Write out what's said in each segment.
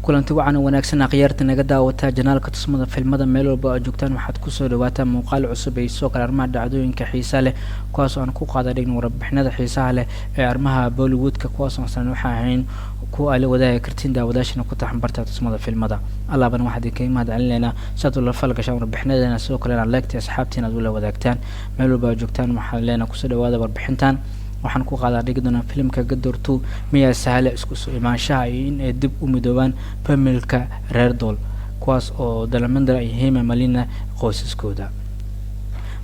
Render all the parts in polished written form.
Kulanti wacan wanaagsan, akhyaarta naga daawataa janaalka Tusmada Filmada, meel walba aad joogtaan, waxaad kusoo dhawaataan muuqaal cusub ay soo kale arrimaha dhacdooyinka xiisaha leh, kuwaas oo aan ku qaada dhigno warbixinada xiisaha leh ee arrimaha Bollywoodka, kuwaas oo san waxaa ahayn kuwa ay la wadaagi kartiin daawadaashana ku taxanbarta Tusmada Filmada. Allaabana waxaad idinkaga mahad celinaynaa si aad ula falgashaan warbixinadeena, sidoo kale inaad leegtay asxaabtiin aad ula wadaagtaan meel walba aad joogtaan. Waxaan leenahay kusoo dhawaada warbixintan. Waxaan ku qaadaa dhigi doonaa filimka Gadar 2 miyaa sahle isku soo imaanshaha iyo in ay dib u midoobaan familka reer Dool, kuwaas oo Dharmendra iyo Hema Malini qoysaskooda.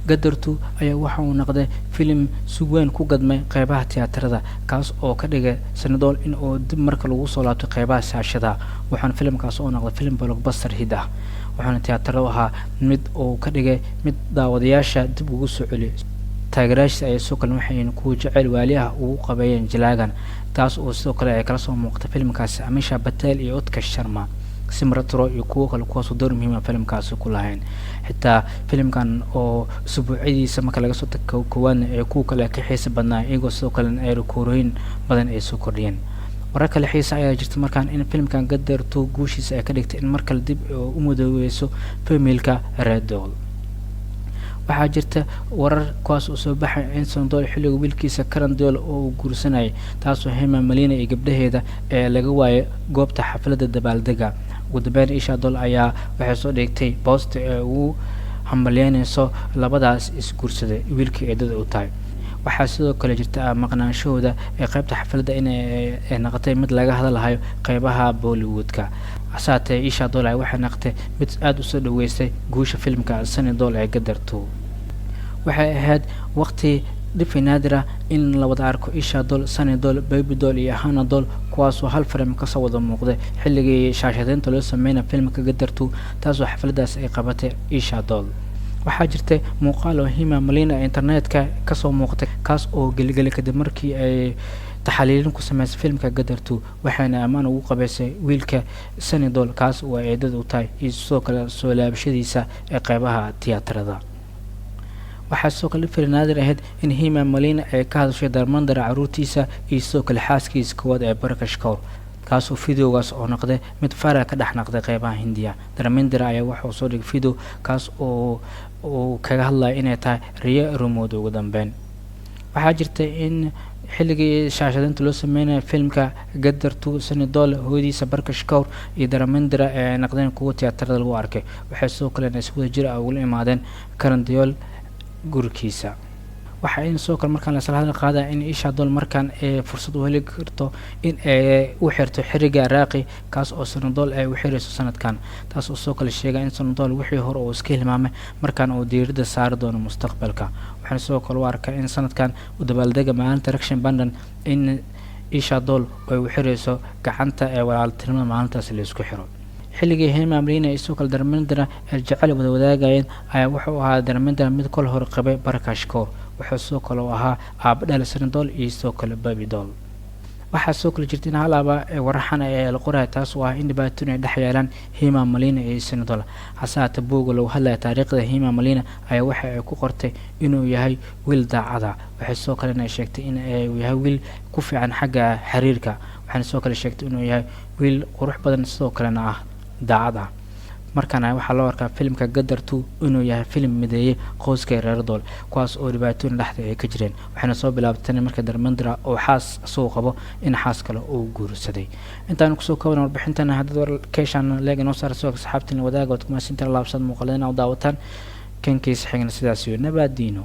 Gadar 2 ayaa waxa uu noqday filim si weyn ku gadmay qeybaha tiyaatarada, kaas oo ka dhigay Sunny Deol in uu dib marka lagu soo laabtay qeybaha shaashada. Waxaana filimkaas oo noqday filim blockbuster hit ah, waxaana tiyaatarada ahaa mid uu ka dhigay mid daawadayaasha dib ugu soo celiyay. Taageerayaashiisa ayaa sidoo kale waxayna kuwa jeceyl waali ah ugu qabeeyeen jilaagan, taas oo sidoo kale ay kala soo muuqatay filimkaasi Amisha Patel iyo Utkarsh Sharma, Simrat Roy iyo kuwo kale, kuwaasoo door muhiima filimkaasi ku lahayn. Xitaa filimkan oo usbuucyadiisa marka laga soo tago koowaadna ee kuwa kale ka xiisa badnaa, iyagoo sidoo kalena ay rikoorooyin badan ay soo kordhiyeen. Warar kale xiisa ayaa jirta markaan in filimkan Gadar 2 guushiisa ay ka dhigtay in mar kale dib u midoobeyso familka reer Dool. Waxaa jirta warar kuwaas oo soo baxay in Sunny Deol xilliga wiilkiisa Karan Deol oo uu guursanayay, taasoo Hema Malini iyo gabdhaheeda ee laga waayay goobta xafladda dabaaldega. Ugu dambeyn, Isha Dool ayaa waxay soo dhigtay post ee ugu hambalyeyneyso labadaas isguursaday wiilkii eedada u tahay. Waxaa sidoo kale jirta maqnaanshahooda ee qeybta xafladda inay noqotay mid laga hadalhayo qeybaha Bollywoodka. Hasaatee Isha Dool waxay noqotay mid aada usoo dhaweysay guusha filimka Sunny Deol ee Gadar 2. Waxay ahayd waqti dhifi naadir ah in la wada arko Isha Dool, Sunny Deol, Bobby Deol iyo Ahana Dool, kuwaasoo hal frame kasoo wada muuqday xilligii shaashadeynta loo sameynaya filmka Gadar 2, taasoo xafladaas ay qabatay Isha Dool. Waxaa jirtay muuqaal oo Hema Malini internetka kasoo muuqatay, kaas oo geligeli kadib markii ay taxaliilin ku sameysay filmka Gadar 2, waxayna ammaan ugu qabeysay wiilka Sunny Deol, kaas oo ay eedada u tahay, iyo sidoo kale soo laabashadiisa ee qeybaha tiyaatarada. Waxaa sidoo kale fili naadir ahayd in Hema Malini ay ka hadashay Dharmendra, caruurtiisa iyo sidoo kale xaaskiisa koowaad ee Parkash Kaur, kaasoo videogaas oo noqday mid viral ka dhex noqday qeybaha Hindiya. Dharmendra ayaa wuxuu soo dhigay video kaas oo uu kaga hadlaya inay tahay riyo rumowda. Ugu dambeyn, waxaa jirta in xilligii shaashadeynta loo sameynaya filmka Gadar 2, Sunny Deol, hooyadiisa Parkash Kaur iyo Dharmendra ee noqdeen kuwa tiyaatarada lagu arkay. Waxay sidoo kalena si wada jir ah ugula imaadeen Karan Deol gurikiisa. Waxaa in sidoo kale markaan lasla hadal qaadaya in Isha Dool markaan ay fursad u heli karto in ay u xirto xiriga Rakhi, kaas oo Sunny Deol ay u xirayso sanadkan, taas oo sidoo kale sheegay in Sunny Deol wixii hore uu iska hilmaamay, markaan uu diiradda saari doono mustaqbalka. Waxaana sidoo kale u arkaa in sanadkan u dabaaldega maalinta Raksha Bandhan in Isha Dool ay u xirayso gacanta ee walaaltinimada maalintaasi la isku xiro. Xilligii Hema Malini iyo sidoo kale Dharmendra ee jecel wada wadaagayeen ayaa wuxuu ahaa Dharmendra mid kol hore qabay Parkash Kaur. Wuxuu sidoo kale u ahaa aaba dhal Sunny Deol iyo sidoo kale Bobby Deol. Waxaa sidoo kale jirta in hal aaba waraxan ee la qoraya, taas oo ah in dhibaatooyin ay dhex yeelaan Hema Malini iyo Sunny Deol. Hase haatee, buugga lagu hadlaya taariikhda Hema Malini ayaa waxa ay ku qortay inuu yahay wiil daacada. Waxay sidoo kalena sheegtay in uu yahay wiil ku fiican xagga xiriirka, waxaana sidoo kale sheegtay inuu yahay wiil qurux badan, sidoo kalena ah daacad ah. Markaana waxaa loo arkaa filimka Gadar 2 inuu yahay filim mideeyey qoyska reer Dool, kuwaas oo dhibaatooyin dhexda ay ka jireen. Waxayna soo bilaabtay marka Dharmendra oo xaas isagoo qabo in xaas kale uu guursaday. Intaan kusoo koobana warbixintana. Haddaad war keeshaan leeg inoo saara, sidoo asxaabtina wadaaga. Waad kumaasintan laabsad muuqaladina u daawataan. Kankiisa xigna sidaas iyo nabaadiino.